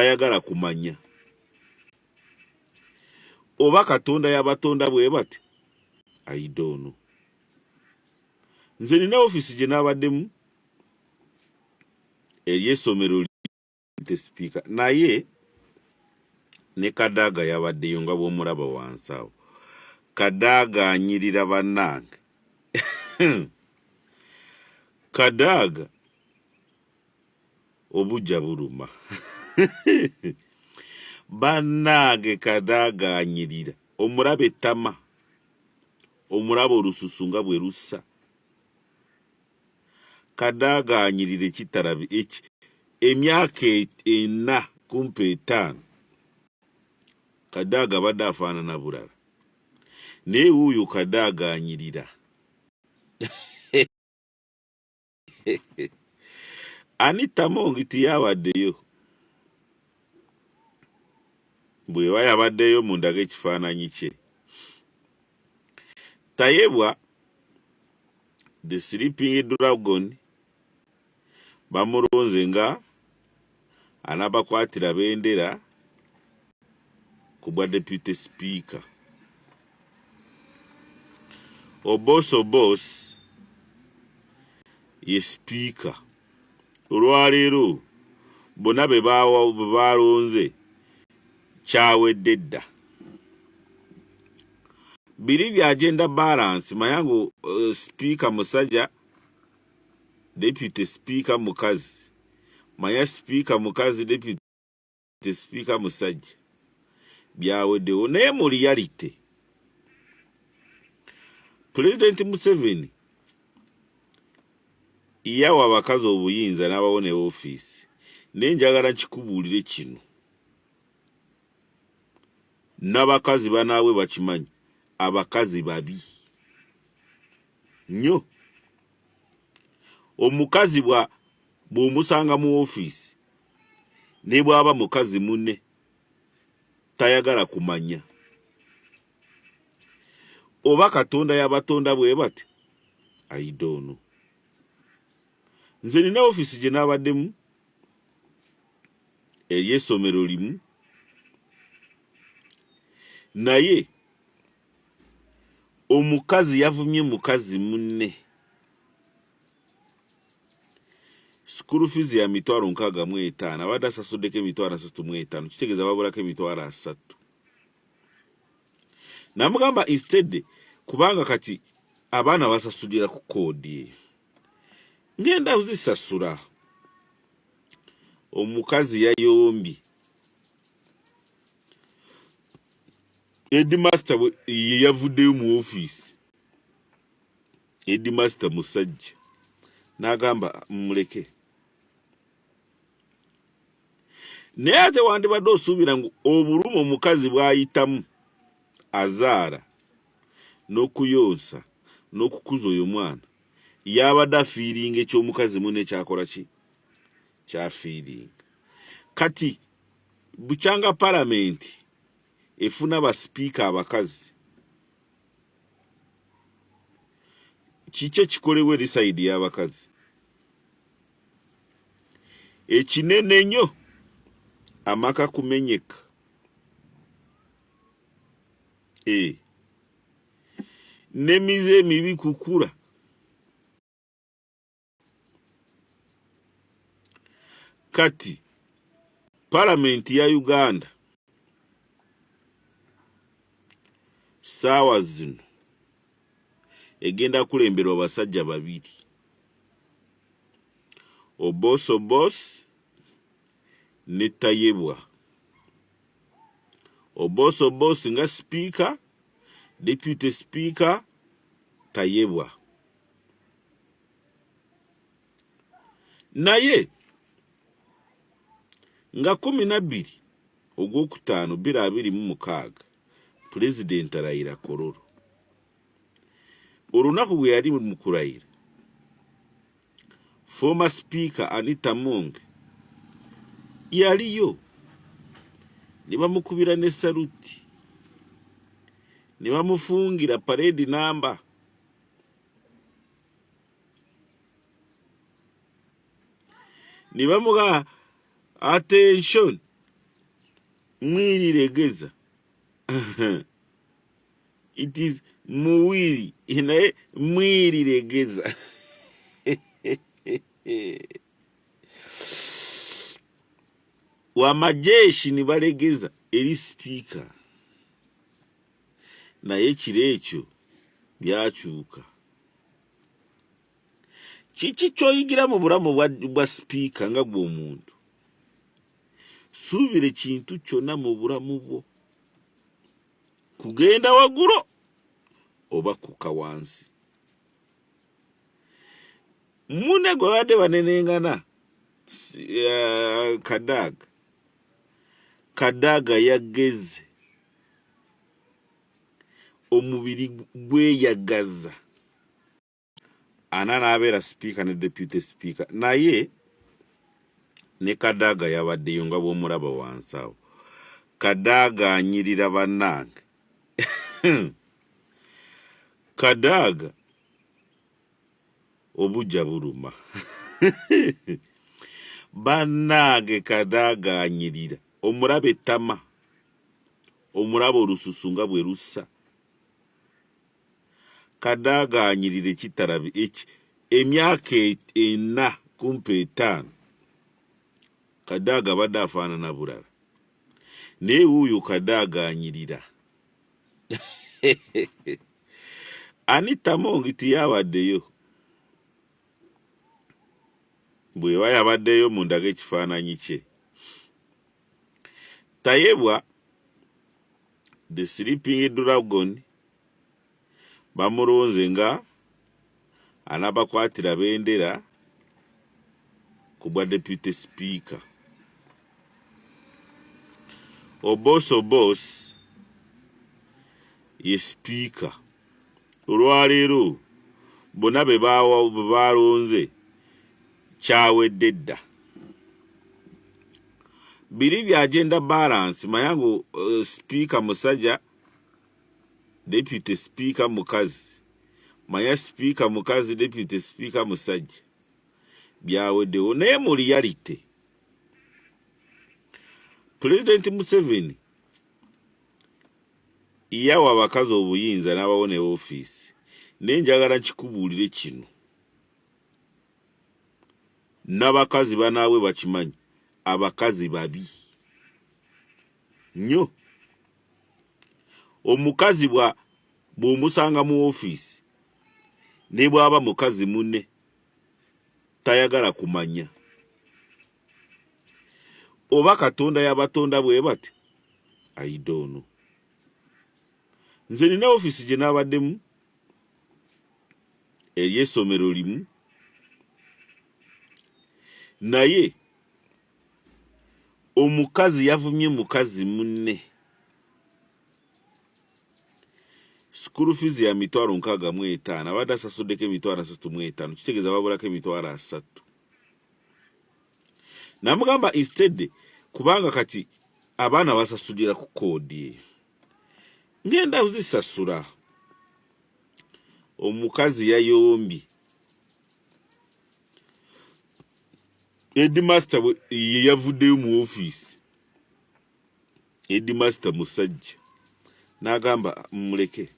Tayagala kumanya oba Katonda yabatonda bwe batyo. I don't know. Nze nina ofiisi gye naabaddemu ery'essomero te sipiika, naye ne Kadaga yabaddeyo nga bw'omulaba wansi awo. Kadaga anyirira bannange. Kadaga obujja buluma bannange. Kadaga anyirira, omulaba ettama, omulaba olususu nga bwe lussa. Kadaga anyirira ekitalabi eki emyaka ena kumpi etaano Kadaga abadde afaanana bulala, naye wuuyo Kadaga anyirira. Anita Among tiyabaddeyo. Bw'eba yabaddeyo mundage ekifaananyi kye. Tayebwa the sleeping dragon bamulonze nga anabakwatira bendera ku bwa deputy speaker. Obos Obos ye speaker. Olwaleero bonna be balonze kyawedde dda. Biri bya gender balance, manya ngu speaker musajja, deputy speaker mukazi, manya speaker mukazi, deputy speaker musajja, byaweddewo. Naye mu reality President Museveni yawa abakazi obuyinza n'abawo ne ofiisi, naye njagala nkikubuulire kino, n'abakazi banaabwe bakimanyi, abakazi babi nnyo. Omukazi bw'omusanga mu ofiisi, ne bw'aba mukazi munne, tayagala kumanya oba Katonda yabatonda bwe batyo. I don't know. Nze nina ofiisi gye naabaddemu ery'essomero limu, naye omukazi yavumye mukazi munne. School fees ya 650,000, abadde asasuddeko 350,000, kitegeeza babulako 30,000. Namugamba instead, kubanga kati abaana basasulira ku koodi eyo, ngenda zisasula. Omukazi yayombye headmaster ye yavuddeyo mu ofiisi. Headmaster musajja, n'agamba muleke. Naye ate wandibadde osuubira ngu obulumi omukazi bw'ayitamu azaala n'okuyonsa n'okukuza oyo mwana, yabadde afiiringa eky'omukazi munne kyakola ki kyafiiringa. Kati bukyanga palamenti efuna basipiika abakazi, kiki ekikolebwa eri sayidi y'abakazi? Ekinene ennyo amaka kumenyeka. N'emize emibi kukula. Kati palamenti ya Uganda saawa zino egenda kulemberwa basajja babiri, Obos Obos ne Tayebwa. Obos Obos nga sipiika, deputy speaker Tayebwa. Naye nga 12 ogwokutaano 2026 pulezidenti alayira Kololo. Olunaku bwe yali mu kulayira, former speaker Anita Among yaliyo, ne bamukubira ne saluti, ne bamufungira parade namba, ne bamuga attention. Mwiriregeza it is muwiri naye mwiriregeza wamajeshi nibalegeza eri sipiika naye ekiro ekyo byakyuka kiki kyoyigira mu bulamu bwa sipiika nga gwe omuntu suubira ekintu kyonna mu bulamu bwo kugenda wagulo oba kuka wansi mune gwe babadde banenengana eh, kadaga kadaga yageze omubiri gweyagaza ana n'abeera sipiika ne deputy sipiika naye ne Kadaga yabaddeyo nga bw'omulaba wansi awo. Kadaga anyirira bannange. Kadaga obujja buluma. Bannange Kadaga anyirira. Omulaba ettama, omulaba olususu nga bwe lussa. Kadaga anyirira ekitarabi eki emyaka ena kumpi etaano Kadaga abadde afaanana bulala naye wuuyo Kadaga anyirira Anita Among tiyabaddeyo bweba yabaddeyo mundage ekifaananyi kye Tayebwa the sleeping dragon bamulonze nga anabakwatira bendera ku bwa deputy speaker. Obos Obos ye speaker olwaleero bonna be balonze kyawedde dda. Biri bya gender balance manya ngu uh, speaker musajja deputy speaker mukazi manya speaker mukazi deputy speaker musajja byaweddewo naye mu reality Pulezidenti Museveni yawa abakazi obuyinza n'abawo ne ofiisi naye njagala nkikubuulire kino Nabakazi banaabwe bakimanyi abakazi babi nyo. Omukazi bwa bwomusanga mu office nebwaba mukazi mune tayagala kumanya. Oba katonda yabatonda bwebatyo I don't know. Nze nina office gyenabaddemu ery'essomero limu naye omukazi yavumye mukazi munne school fees ya mitwalo 65 abadde asasuddeko emitwalo 35 kitegeeza babulako emitwalo asatu namugamba instead kubanga kati abaana basasulira ku koodi eyo ngenda zisasula Omukazi yayombye. Headmaster ye yavuddeyo mu ofiisi. Headmaster musajja n'agamba muleke.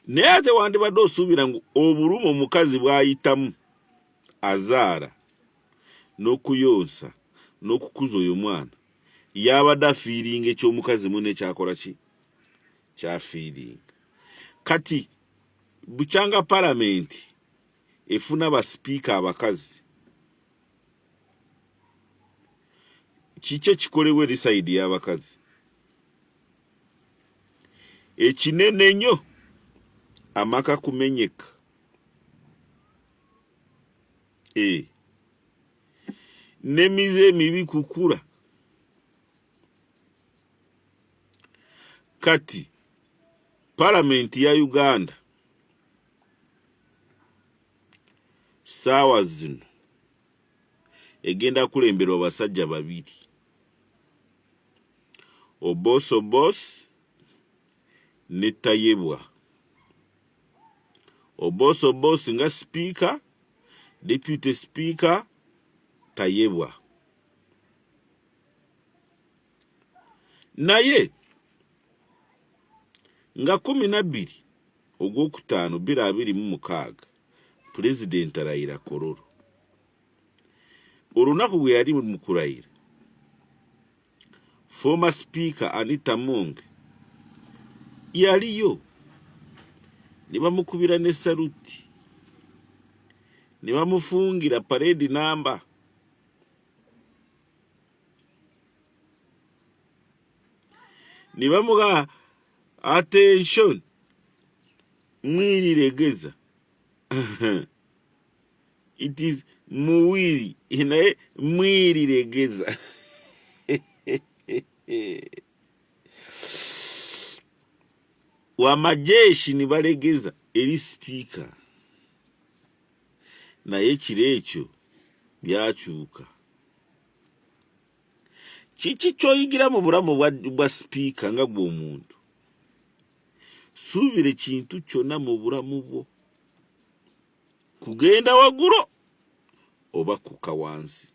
Naye ate wandibadde osuubira ngu obulumi omukazi bw'ayitamu azaala n'okuyonsa n'okukuza oyo mwana yabadde afiiringa eky'omukazi munne kyakola ki kyafiiringa kati bukyanga palamenti efuna basipiika abakazi kiki ekikolebwa eri sayidi y'abakazi ekinene ennyo amaka kumenyeka e n'emize emibi kukula Kati palamenti ya Uganda saawa zino egenda kulemberwa basajja babiri Oboth Oboth ne Tayebwa. Oboth Oboth nga sipiika, deputy sipiika Tayebwa. Naye nga 12 Ogwokutaano 2026, Pulezidenti arayira Kololo. Olunaku bwe yali mu kurayira, Former Speaker Anita Among yaliyo ne bamukubira ne saluti ne bamufungira parade namba. Ne bamugha attention mwiriregeza it is muwiri naye mwiriregeza. Wamajeshi nibalegeza eri sipiika, naye ekiro ekyo byakyuka. Kiki kyoyigira mu bulamu bwa sipiika nga gwe omuntu? Suubira ekintu kyonna mu bulamu bwo, kugenda wagulo oba kuka wansi.